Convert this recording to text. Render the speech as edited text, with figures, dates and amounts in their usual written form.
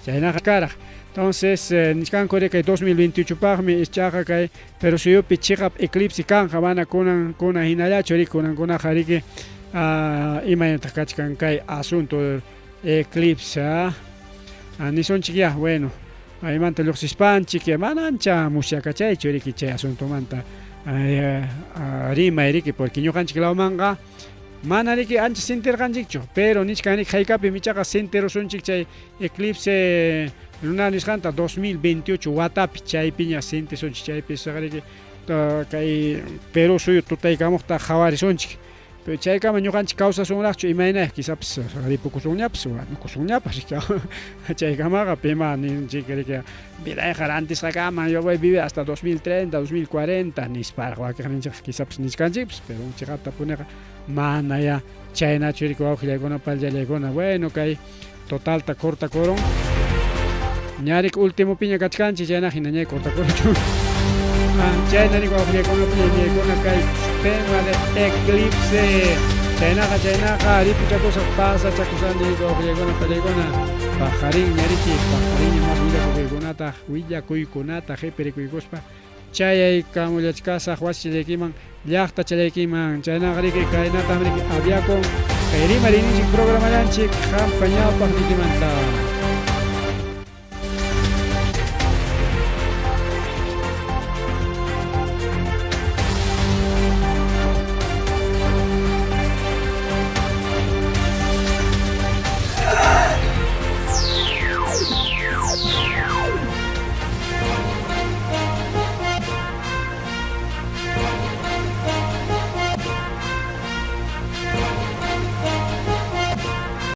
Chaynaqa karaq. Entonces, nichkanku kay 2028paqmi ichaqa kay Perú suyupi chiqap eclipse kanqa, mana kunan kunan hinallachu riki, kunankunaqa riki imaynataq kachkan kay asunto del eclipse nisunchik ya, bueno, maymanta lluqsispanchik mana ancha musyakachaychu riki chay asuntomanta rimay riki, porque ñuqanchik lawmanqa mana riki ancha sintirqanchikchu, pero nichkan riki haykapim ichaqa sintirusunchik chay eclipse lunar nisqanta 2028 watapi, chaypiña sintisunchik, chaypi riki kay Perú suyu tutaykamuqta qhawarisunchik. Pero chaykama ñuqanchik kawsasunraqchu imayna, quizapis ripukusunñapas wañukusunñapas chaykamaqa pima ninchik riki vidayqa rantisqakaman, yo voy a vivir hasta 2030, 2040 nisparaq wakiqninchik quizapis nichkanchikpas, pero chiqaptapuniqa mana ya chaynachu riki wawqillaykuna payllallaykuna. Bueno, kay totalta cortakurun ña riki ultimopiña kachkanchik, chayna hinaña cortakuruchun. Chayna riki wawqillaykuna pallallaykuna kay tema de eclipse. Chaynaqa chaynaqa ripuchakusaq pasachakusani wawqillaykuna pallaykuna, paqarinña riki paqarinña mas willakuykunata willakuykunata qipirikuykuspa chayaykamullachkasaq wasichallaykiman llaqtachallaykiman. Chaynaqa riki kaynatam riki aviakun kay rimariyninchik programallanchik qampa ñawpaqniykimanta.